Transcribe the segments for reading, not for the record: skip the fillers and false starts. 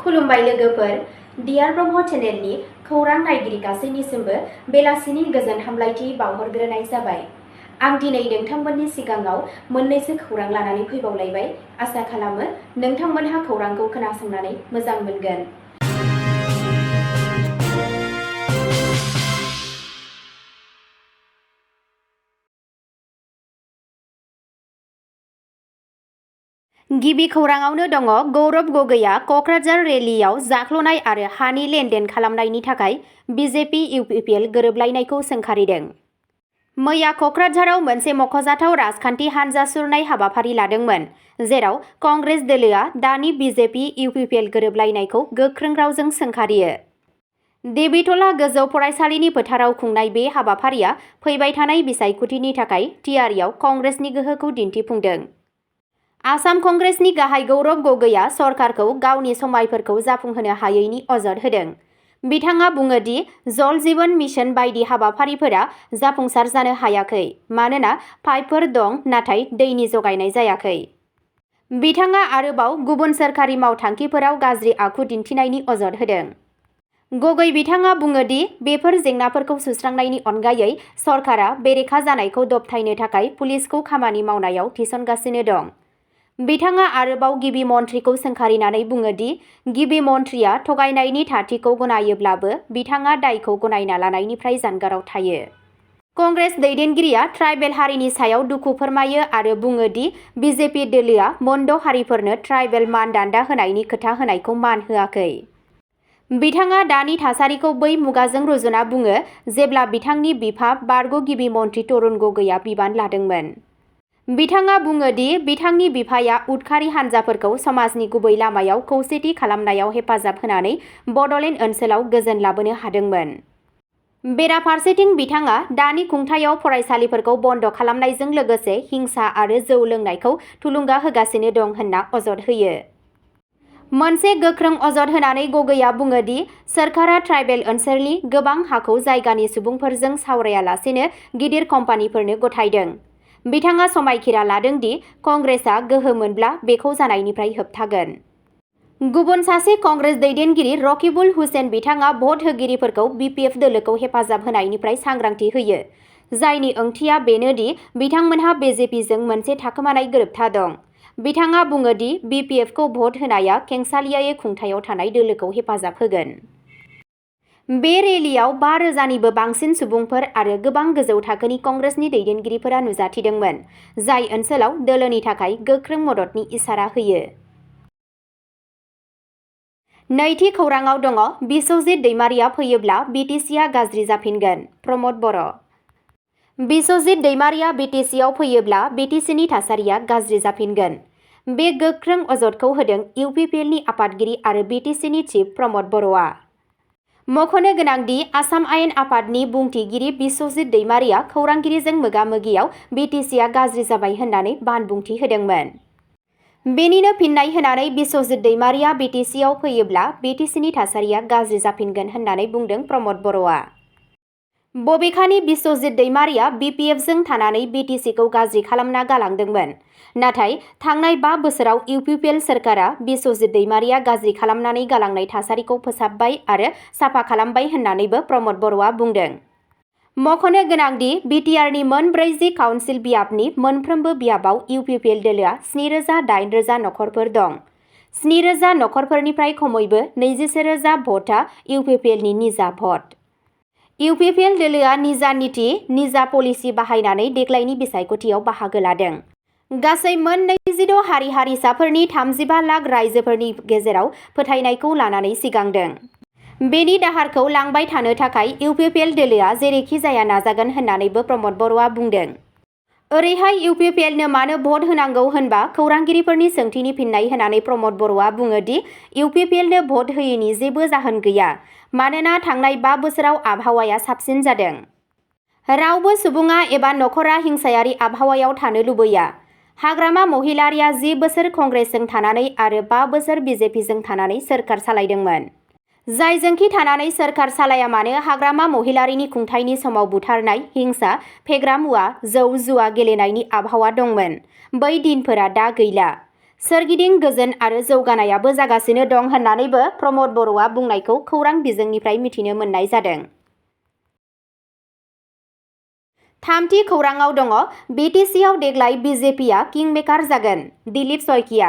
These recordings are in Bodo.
खुलुमबाय लोगोफोर, डियार ब्रह्म चेनेलनि खौरां नायगिरि गासैनिसिमबो बेलासिनि गोजोन हामलायथि बावहरग्रोनाय जाबाय। आं दिनै नोंथांमोननि सिगाङाव मोननैसो खौरां लानानै फैबावलायबाय। आसा खालामो नोंथांमोनहा खौरांखौ खोनासंनानै मोजां मोनगोन। गिबि खौराङावनो दङ गौरब गगैया कक्राझार रेलियाव जाख्ल'नाय आरो हानि लेनदेन खालामनायनि थाखाय बिजेपि इउपिपिएल गोरोबलायनायखौ सोंखारिदों। मैया कक्राझाराव मोनसे मख'जाथाव राजखान्थि हान्जा सुरनाय हाबाफारि लादोंमोन, जेराव कंग्रेस दोलोआ दानि बिजेपि इउपिपिएल गोरोबलायनायखौ गोख्रों रावजों सोंखारियो। देबिटला गोजौ फरायसालिनि फोथाराव खुंनाय बे हाबाफारिया फैबाय थानाय बिसायख'थिनि थाखाय थियारियाव कंग्रेसनि गोहोखौ दिन्थिफुंदों। आसाम कंग्रेसनि गाहाय गौरब गगैया सरकारखौ गावनि समायफोरखौ जाफुंहोनो हायैनि अजद होदों। बिथाङा बुङो दि जल जीवन मिशन बायदि हाबाफारिफोरा जाफुंसार जानो हायाखै मानोना पाइपफोर दं नाथाय दैनि जगायनाय जायाखै। बिथाङा आरोबाव गुबुन सोरखारि मावथांखिफोराव गाज्रि आखु दिन्थिनायनि अजद होदों। गगै बिथाङा बुङो दि बेफोर जेंनाफोरखौ सुस्रांनायनि अनगायै सरकारा बेरेखा जानायखौ दबथायनो थाखाय पुलिसखौ खामानि मावनायाव थिसनगासिनो दं। बिथाङा आरोबाव गिबि मन्थ्रिखौ सोंखारिनानै बुङो दि गिबि मन्थ्रिया थगायनायनि थाथिखौ गनायोब्लाबो बिथाङा दायखौ गनायना लानायनिफ्राय जानगाराव थायो। कंग्रेस दैदेनगिरिया ट्राइबेल हारिनि सायाव दुखु फोरमायो आरो बुङो दि बिजेपि दोलोआ मन्द हारिफोरनो ट्राइबेल मानदान्दा होनायनि खोथा होनायखौ मान होआखै। बिथाङा दानि थासारिखौ बै मुगाजों रुजुना बुङो जेब्ला बिथांनि बिफा बारग' गिबि मन्थ्रि तरुण गगैया बिबान लादोंमोन। बिथाङा बुङो दि बिथांनि बिफाया उदखारि हान्जाफोरखौ समाजनि गुबै लामायाव खौसेथि खालामनायाव हेफाजाब होनानै बड'लेण्ड ओनसोलाव गोजोन लाबोनो हादोंमोन। बेराफारसेथिं बिथाङा दानि खुंथायाव फरायसालिफोरखौ बन्द खालामनायजों लोगोसे हिंसा आरो जौ लोंनायखौ थुलुंगा होगासिनो दं होनना अजद होयो। मोनसे गोख्रों अजद होनानै गगैया बुङो दि सोरखारा ट्राइबेल ओनसोलनि गोबां हाखौ जायगानि सुबुंफोरजों सावरायालासेनो गिदिर कम्पानिफोरनो गथायदों। बिथाङा समायखिरा लादों दि कंग्रेसआ गोहो मोनब्ला बेखौ जानायनिफ्राय होबथागोन। गुबुन सासे कंग्रेस दैदेनगिरि रकिबुल हुसेन बिथाङा भट होगिरिफोरखौ बिपिएफ दोलोखौ हेफाजाब होनायनिफ्राय सांग्रांथि होयो, जायनि ओंथिया बेनो दि बिथांमोनहा बिजेपिजों मोनसे थाखोमानाय गोरोबथा दं। बिथाङा बुङो दि बिपिएफखौ भट होनाया खेंसालियायै खुंथायाव थानाय दोलोखौ हेफाजाब होगोन। बे रेलियाव 5,000निबो बांसिन सुबुंफोर आरो गोबां गोजौ थाखोनि कंग्रेसनि दैदेनगिरिफोरा नुजाथिदोंमोन, जाय ओनसोलाव दोलोनि थाखाय गोख्रों मददनि इसारा होयो। नैथि खौराङाव दङ बिस्वजित दैमारिया फैयोब्ला बिटिसिआ गाज्रि जाफिनगोन। प्रमद बर'। बिस्वजित दैमारिया बिटिसिआव फैयोब्ला बिटिसिनि थासारिया गाज्रि जाफिनगोन। बे गोख्रों अजदखौ होदों इउपिपिएलनि आफादगिरि आरो बिटिसिनि चिफ प्रमद बर'आ। मख'नो गोनांदि आसाम आयेन आफादनि बुंथिगिरि बिस्वजित दैमारिया खौरांगिरिजों मोगा-मोगियाव बिटिसिआ गाज्रि जाबाय होननानै बानबुंथि होदोंमोन। बेनिनो फिन्नाय होनानै बिस्वजित दैमारिया बिटिसिआव फैयोब्ला बिटिसिनि थासारिया गाज्रि जाफिनगोन होननानै बुंदों प्रमद बर'आ। बबेखानि बिस्वजित दैमारिया बिपिएफजों थानानै बिटिसिखौ गाज्रि खालामना गालांदोंमोन। नाथाय थांनाय 5 बोसोराव इउपिपिएल सोरखारा बिस्वजित दैमारिया गाज्रि खालामनानै गालांनाय थासारिखौ फोसाबबाय आरो साफा खालामबाय होननानैबो प्रमद बर'आ बुंदों। मख'नो गोनांदि बिटिआरनि मोन 40 काउन्सिल बियाबनि मोनफ्रोमबो बियाबाव इउपिपिएल दोलोआ 7,000-8,000 नखरफोर दं। 7,000 नखरफोरनिफ्राय खमैबो 21,000 भटआ इउपिपिएलनि निजा भट। इउपिपिएल दोलोआ निजा नीति, निजा पलिसि बाहायनानै देग्लायनि बिसायख'थियाव बाहागो लादों। गासै मोन 26 हारि-हारिसाफोरनि 35 लाख राइजोफोरनि गेजेराव फोथायनायखौ लानानै सिगांदों। बेनि दाहारखौ लांबाय थानो थाखाय इउपिपिएल दोलोआ जेरैखि जाया नाजागोन होननानैबो प्रमद बर'आ बुंदों। ओरैहाय इउपिपिएलनो मानो भट होनांगौ होनबा खौरांगिरिफोरनि सोंथिनि फिन्नाय होनानै प्रमद बर'आ बुङो दि इउपिपिएलनो भट होयैनि जेबो जाहोन गैया, मानोना थांनाय 5 बोसोराव आबहावाया साबसिन जादों। रावबो सुबुङा एबा नखरा हिंसायारि आबहावायाव थानो लुबैया। हाग्रामा महिलारिया 10 बोसोर कंग्रेसजों थानानै आरो 5 बोसोर बिजेपिजों थानानै सोरखार सालायदोंमोन। जायजोंखि थानानै सोरखार सालाया मानो हाग्रामा महिलारिनि खुंथायनि समाव बुथारनाय, हिंसा, फेग्रा मुवा, जौ जुवा गेलेनायनि आबहावा दंमोन। बै दिनफोरा दा गैला। सोरगिदिं गोजोन आरो जौगानायाबो जागासिनो दं होननानैबो प्रमद बर'आ बुंनायखौ खौरां बिजोंनिफ्राय मिथिनो मोननाय जादों। थामथि खौराङाव दङ BTCआव देग्लाय BJPआ किंमेकार जागोन। दिलीप शइकिया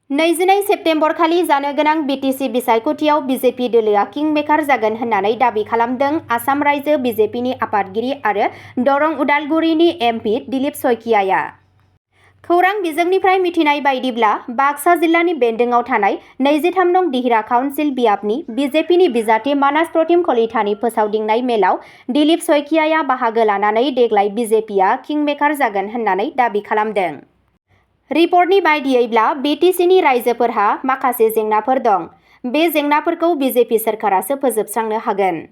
22 सेप्तेम्बर खालि जानो गोनां BTC बिसायख'थियाव BJP दोलोआ किंमेकार जागोन होननानै दाबि खालामदों आसाम रायजो BJPनि आफादगिरि आरो दरं उदालगुरिनि MP दिलीप शइकियाया। खौरां बिजोंनिफ्राय मिथिनाय बायदिब्ला बाक्सा जिल्लानि बेन्दोंआव थानाय 23 नं दिहिरा काउन्सिल बियाबनि BJPनि बिजाथि मानास प्रतिम कलितानि फोसावदिंनाय मेलाव दिलीप शइकियाया बाहागो लानानै देग्लाय BJPआ किंमेकार जागोन होननानै दाबि खालामदों। रिपर्टनि बायदियैब्ला BTCनि रायजोफोरहा माखासे जेंनाफोर दं। बे जेंनाफोरखौ BJP सोरखारासो फोजोबस्रांनो हागोन।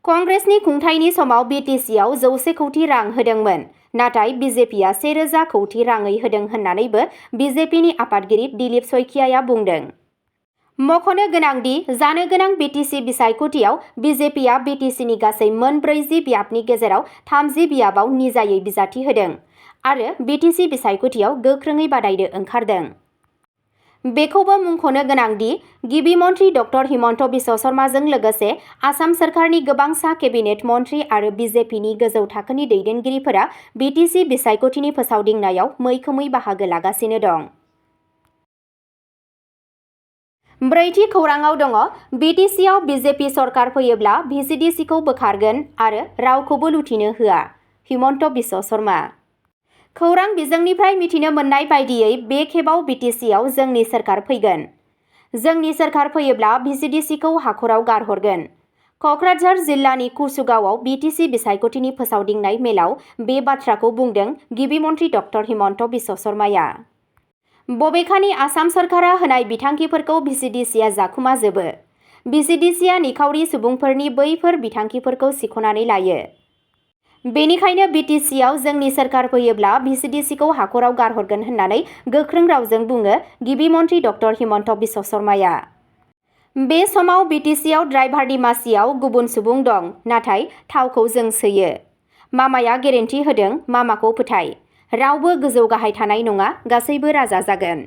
कंग्रेसनि खुंथायनि समाव BTCआव 100 कौटि रां होदोंमोन, नाथाय BJPआ 1000 कौटि राङै होदों होननानैबो BJPनि आफादगिरि दिलीप शइकियाया बुंदों। मख'नो गोनांदि जानो गोनां BTC बिसायख'थियाव BJPआ BTCनि गासै मोन 40 बियाबनि गेजेराव 30 बियाबाव निजायै बिजाथि होदों आरो BTC बिसायख'थियाव गोख्रोङै बादायनो ओंखारदों। बेखौबो मुंख'नो गोनांदि गिबि मन्थ्रि डक्टर हिमन्त बिश्व शर्माजों लोगोसे आसाम सोरखारनि गोबांसा केबिनेट मन्थ्रि आरो BJPनि गोजौ थाखोनि दैदेनगिरिफोरा BTC बिसायख'थिनि फोसावदिंनायाव मैखोमै बाहागो लागासिनो दं। ब्रैथि खौराङाव दङ BTCआव BJP सरकार फैयोब्ला VCDCखौ बोखारगोन आरो रावखौबो लुथिनो होआ। हिमन्त बिश्व शर्मा खौरां बिजोंनिफ्राय मिथिनो मोननाय बायदियै बे खेबाव BTCआव जोंनि सोरखार फैगोन। जोंनि सोरखार फैयोब्ला VCDCखौ हाखराव गारहरगोन। क'क्राझार जिल्लानि कुसुगावआव BTC बिसायख'थिनि फोसावदिंनाय मेलाव बे बाथ्राखौ बुंदों गिबि मन्थ्रि डक्टर हिमन्त बिश्व शर्माया। बबेखानि आसाम सोरखारा होनाय बिथांखिफोरखौ VCDCआ जाखुमाजोबो। VCDCआ निखावरि सुबुंफोरनि बैफोर बिथांखिफोरखौ सिख'नानै लायो। बेनिखायनो BTCआव जोंनि सोरखार फैयोब्ला VCDCखौ हाखराव गारहरगोन होननानै गोख्रों रावजों बुङो गिबि मन्थ्रि डक्टर हिमन्त बिश्व शर्माया। बे समाव BTCआव ड्राइभारनि मासियाव गुबुन सुबुं दं, नाथाय थावखौ जों सोयो। मामाया गेरेन्टि होदों मामाखौ फोथाय। रावबो गोजौ गाहाय थानाय नङा, गासैबो राजा जागोन।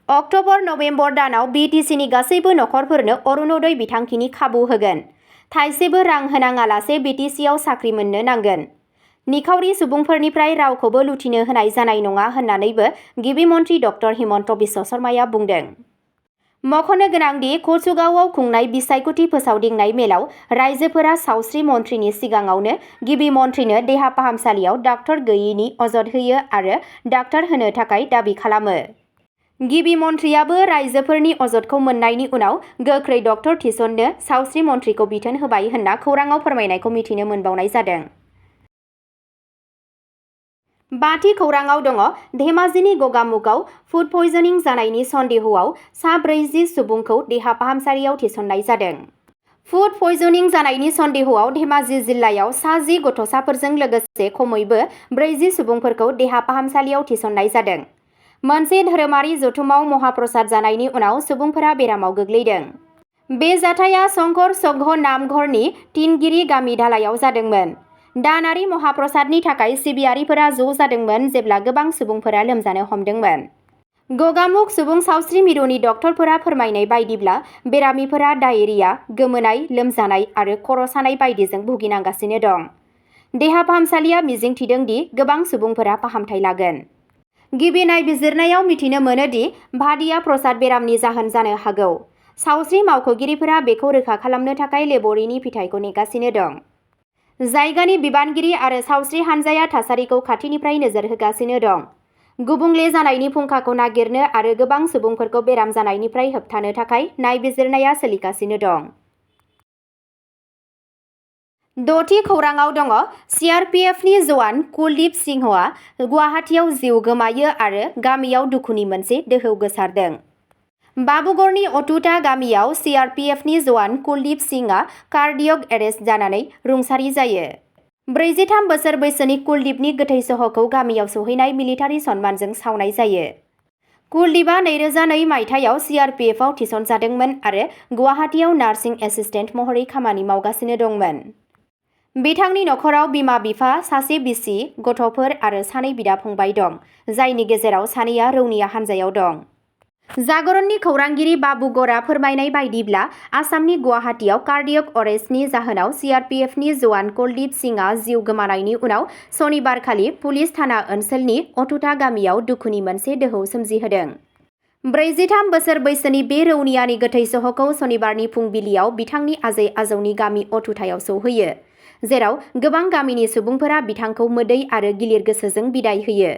अक्ट'बर-नबेम्बर दानाव BTCनि गासैबो नखरफोरनो अरुणोदय बिथांखिनि खाबु होगोन। थाइसेबो रां होनाङालासे BTCआव साख्रि मोननो नांगोन। निखावरि सुबुंफोरनिफ्राय रावखौबो लुथिनो होनाय जानाय नङा होननानैबो गिबि मन्थ्रि डक्टर हिमन्त बिश्व शर्माया बुंदों। मख'नो गोनांदि कुसुगावआव खुंनाय बिसायख'थि फोसावदिंनाय मेलाव रायजोफोरा सावस्रि मन्थ्रिनि सिगाङावनो गिबि मन्थ्रिनो देहा फाहामसालियाव डाक्टर गैयैनि अजद होयो आरो डाक्टर होनो थाखाय दाबि खालामो। गिबि मन्थ्रियाबो रायजोफोरनि अजदखौ मोननायनि उनाव गोख्रै डक्टर थिसननो सावस्रि मन्थ्रिखौ बिथोन होबाय होनना खौराङाव फोरमायनायखौ मिथिनो मोनबावनाय जादों। बाथि खौराङाव दङ धेमाजिनि गगामुखआव फुड पयजनिं जानायनि सन्देहआव सा 40 सुबुंखौ देहा फाहामसालियाव थिसननाय जादों। फुड पयजनिं जानायनि सन्देहआव धेमाजि जिल्लायाव सा 10 गथ'साफोरजों लोगोसे खमैबो 40 सुबुंफोरखौ देहा फाहामसालियाव थिसननाय जादों। मोनसे धोरोमारि जथुमाव महाप्रसाद जानायनि उनाव सुबुंफोरा बेरामाव गोग्लैदों। बे जाथाया शंकर संघ नामघरनि तिनगिरि गामि दालायाव जादोंमोन। दानारि महाप्रसादनि थाखाय सिबियारिफोरा ज' जादोंमोन जेब्ला गोबां सुबुंफोरा लोमजानो हमदोंमोन। गगामुख सुबुं सावस्रि मिरुनि डक्टरफोरा फोरमायनाय बायदिब्ला बेरामिफोरा डायेरिया, गोमोनाय, लोमजानाय आरो खर' सानाय बायदिजों भुगिनांगासिनो दं। देहा फाहामसालिया मिजिंथिदों दि गोबां सुबुंफोरा फाहामथाय लागोन। गिबि नायबिजिरनायाव मिथिनो मोनो दि भादिया प्रसाद बेरामनि जाहोन जानो हागौ। सावस्रि मावख'गिरिफोरा बेखौ रोखा खालामनो थाखाय लेब'रिनि फिथायखौ नेगासिनो दं। जायगानि बिबानगिरि आरो सावस्रि हान्जाया थासारिखौ खाथिनिफ्राय नोजोर होगासिनो दं। गुबुंले जानायनि फुंखाखौ नागिरनो आरो गोबां सुबुंफोरखौ बेराम जानायनिफ्राय होबथानो थाखाय नायबिजिरनाया सोलिगासिनो दं। द'थि खौराङाव दङ CRPFनि जवान कुलदीप सिंहआ गुवाहाटीआव जिउ गोमायो आरो गामियाव दुखुनि मोनसे दोहौ गोसारदों। बाबुगड़नि अटुटा गामियाव CRPFनि जवान कुलदीप सिंहआ कार्डियक एरेस्ट जानानै रुंसारि जायो। 43 बोसोर बैसोनि कुलदीपनि गोथै सह'खौ गामियाव सौहैनाय मिलिटारि सन्मानजों सावनाय जायो। कुलदीपआ 2002 मायथाइयाव CRPFआव थिसनजादोंमोन आरो गुवाहाटीआव नार्सिं एसिस्टेन्ट महरै खामानि मावगासिनो दंमोन। बिथांनि नखराव बिमा-बिफा, सासे बिसि, गथ'फोर आरो सानै बिदा-फंबाय दं, जायनि गेजेराव सानैया रौनिया हानजायाव दं। जागरणनि खौरांगिरि बाबु गौरआ फोरमायनाय बायदिब्ला आसामनि गुवाहाटीआव कार्डियक अरेस्टनि जाहोनाव सीआरपीएफनि जवान कुलदीप सिंहआ जिउ गोमानायनि उनाव सनिबारखालि पुलिस थाना ओनसोलनि अथुटा गामियाव दुखुनि मोनसे दोहौ सोमजिहोदों। 43 बोसोर बैसोनि बे रौनियानि गोथै सह'खौ सनिबारनि फुंबिलियाव बिथांनि आजै-आजौनि गामि अथुटायाव सौहैयो, जेराव गोबां गामिनि सुबुंफोरा बिथांखौ मोदै आरो गिलिर गोसोजों बिदाय होयो।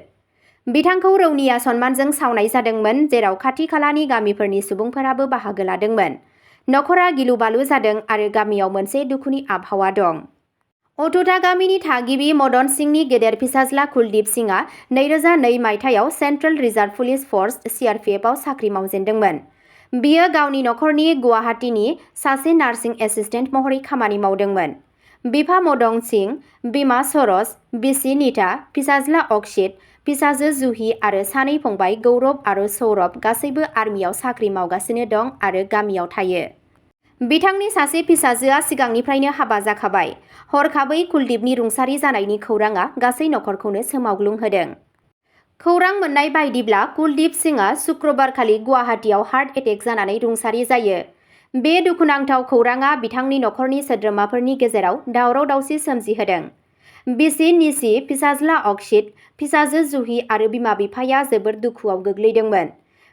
बिथांखौ रौनिया सन्मानजों सावनाय जादोंमोन, जेराव खाथि-खालानि गामिफोरनि सुबुंफोराबो बाहागो लादोंमोन। नखरा गिलु-बालु जादों आरो गामियाव मोनसे दुखुनि आबहावा दं। अथुटा गामिनि थागिबि मदन सिंहनि गेदेर फिसाज्ला कुलदीप सिंहआ 2002 मायथाइयाव सेन्ट्रेल रिजार्भ पुलिस फर्स (सीआरपीएफआव साख्रि मावजेनदोंमोन। बियो गावनि नखरनि गुवाहाटीनि सासे नार्सिं एसिस्टेन्ट महरै खामानि मावदोंमोन। बिफा मदन सिंह, बिमा सरोज, बिसि नीता, फिसाज्ला अक्षित, फिसाजो जुहि आरो सानै फंबाय गौरव आरो सौरभ गासैबो आर्मियाव साख्रि मावगासिनो दं आरो गामियाव थायो। बिथांनि सासे फिसाजोआ सिगांनिफ्रायनो हाबा जाखाबाय। हरखाबै कुलदीपनि रुंसारि जानायनि खौरांआ गासै नखरखौनो सोमावग्लुंहोदों। खौरां मोन्नाय बायदिब्ला कुलदीप सिंहआ शुक्रबारखालि गुवाहाटीआव हार्ट एटेक जानानै रुंसारि जायो। बे दुखुनांथाव खौरांआ बिथांनि नखरनि सोद्रोमाफोरनि गेजेराव दावराव-दावसि सोमजिहोदों। बिसि निसि, फिसाज्ला अक्षित, फिसाजो जुहि आरो बिमा-बिफाया जोबोद दुखुआव गोग्लैदोंमोन।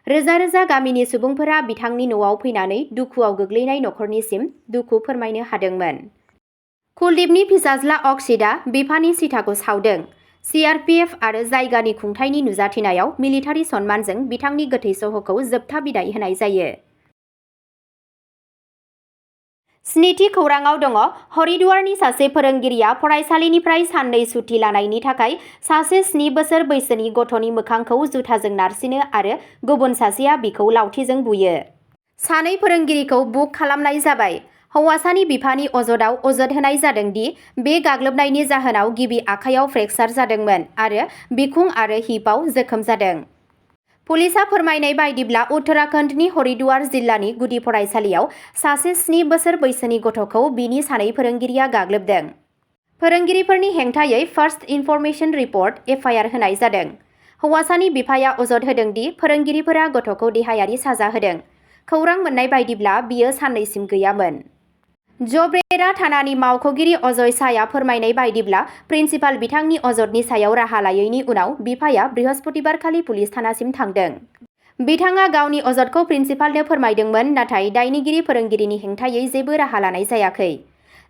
रोजा-रोजा गामिनि सुबुंफोरा बिथांनि न'आव फैनानै दुखुआव गोग्लैनाय नखरनिसिम दुखु फोरमायनो हादोंमोन। कुलदीपनि फिसाज्ला अक्षितआ बिफानि सिताखौ सावदों। सीआरपीएफ आरो जायगानि खुंथायनि नुजाथिनायाव मिलिटारि सन्मानजों बिथांनि गोथै सह'खौ जोबथा बिदाय होनाय जायो। स्निथि खौराङाव दङ हरिद्वारनि सासे फोरोंगिरिया फरायसालिनिफ्राय साननै सुथि लानायनि थाखाय सासे 7 बोसोर बैसोनि गथ'नि मोखांखौ जुथाजों नारसिनो आरो गुबुन सासेया बिखौ लावथिजों बुयो। सानै फोरोंगिरिखौ बुक खालामनाय जाबाय। हौवासानि बिफानि अजदआव अजद होनाय जादों दि बे गाग्लोबनायनि जाहोनाव गिबि आखायाव फ्रेक्सार जादोंमोन आरो बिखुं आरो हिपआव जोखोम जादों। पुलिसआ फोरमायनाय बायदिब्ला उत्तराखन्डनि हरिद्वार जिल्लानि गुदि फरायसालियाव सासे 7 बोसोर बैसोनि गथ'खौ बिनि सानै फोरोंगिरिया गाग्लोबदों। फोरोंगिरिफोरनि हेंथायै फार्स्ट इनफरमेशन रिपर्ट (एफआइआर) होनाय जादों। हौवासानि बिफाया अजद होदों दि फोरोंगिरिफोरा गथ'खौ देहायारि साजा होदों। खौरां मोन्नाय बायदिब्ला बियो साननैसिम गैयामोन। जब्रेरा थानानि मावख'गिरि अजय शाहआ फोरमायनाय बायदिब्ला प्रिन्सिपाल बिथांनि अजदनि सायाव राहा लायैनि उनाव बिफाया बृहस्पतिबारखालि पुलिस थानासिम थांदों। बिथाङा गावनि अजदखौ प्रिन्सिपालनो फोरमायदोंमोन, नाथाय दायनिगिरि फोरोंगिरिनि हेंथायै जेबो राहा लानाय जायाखै।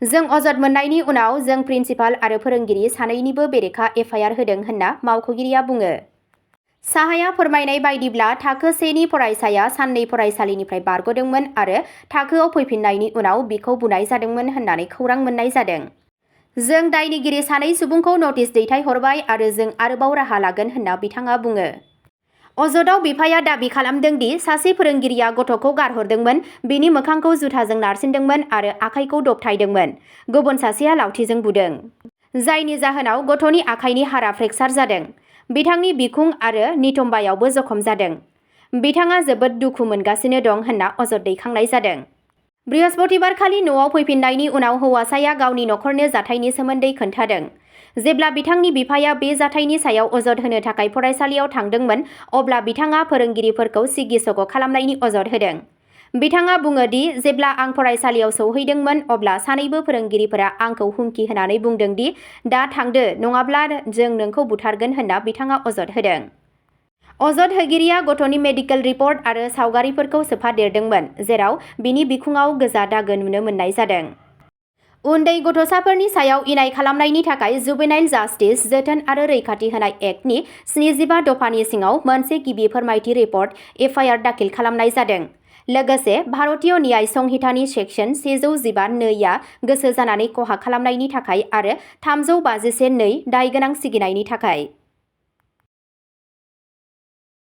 जों अजद मोन्नायनि उनाव जों प्रिन्सिपाल आरो फोरोंगिरि सानैनिबो बेरेखा एफआइआर होदों होनना मावख'गिरिया बुङो। शाहआ फोरमायनाय बायदिब्ला थाखो 1 नि फरायसाया साननै फरायसालिनिफ्राय बारग'दोंमोन आरो थाखोआव फैफिन्नायनि उनाव बिखौ बुनाय जादोंमोन होननानै खौरां मोन्नाय जादों। जों दायनिगिरि सानै सुबुंखौ नटिस दैथायहरबाय आरो जों आरोबाव राहा लागोन होनना बिथाङा बुङो। अजदआव बिफाया दाबि खालामदों दि सासे फोरोंगिरिया गथ'खौ गारहरदोंमोन, बिनि मोखांखौ जुथाजों नारसिनदोंमोन आरो आखाइखौ दबथायदोंमोन। गुबुन सासेया लावथिजों बुदों, जायनि जाहोनाव गथ'नि आखाइनि हारा फ्रेक्सार जादों। बिथांनि बिखुं आरो नितम्बायावबो जखम जादों। बिथाङा जोबोद दुखु मोनगासिनो दं होनना अजद दैखांनाय जादों। बृहस्पतिबारखालि न'आव फैफिन्नायनि उनाव हौवासाया गावनि नखरनो जाथायनि सोमोन्दै खोन्थादों। जेब्ला बिथांनि बिफाया बे जाथायनि सायाव अजद होनो थाखाय फरायसालियाव थांदोंमोन, अब्ला बिथाङा फोरोंगिरिफोरखौ सिगि-सग' खालामनायनि अजद होदों। बिथाङा बुङो दि जेब्ला आं फरायसालियाव सौहैदोंमोन अब्ला सानैबो फोरोंगिरिफोरा आंखौ हुमखि होनानै बुंदों दि दा थांदो नङाब्ला जों नोंखौ बुथारगोन होनना बिथाङा अजद होदों। अजद होगिरिया गथ'नि मेडिकेल रिपर्ट आरो सावगारिफोरखौ सोफादेरदोंमोन, जेराव बिनि बिखुङाव गोजा दागो नुनो मोननाय जादों। उन्दै गथ'साफोरनि सायाव इनाय खालामनायनि थाखाय जुवेनाइल जास्टिस जोथोन आरो रैखाथि होनाय एक्टनि 75 दफानि सिङाव मोनसे गिबि फोरमायथि रिपर्ट (एफआइआर) दाखिल खालामनाय जादों। लोगोसे भारतीय न्याय संहितानि सेक्सन 115(2) आ गोसो जानानै खहा खालामनायनि थाखाय आरो 351(2) दायगोनां सिगिनायनि थाखाय।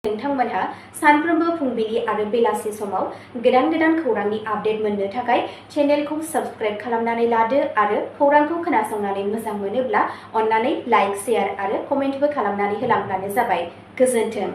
नोंथांमोनहा सानफ्रोमबो फुंबिलि आरो बेलासि समाव गोदान खौरांनि आपडेट मोननो थाखाय चेनेलखौ साबस्क्राइब खालामनानै लादो आरो खौरांखौ खोनासंनानै मोजां मोनोब्ला अन्नानै लाइक, शेयार आरो कमेन्टबो खालामनानै होलांब्लानो जाबाय। गोजोन्थों।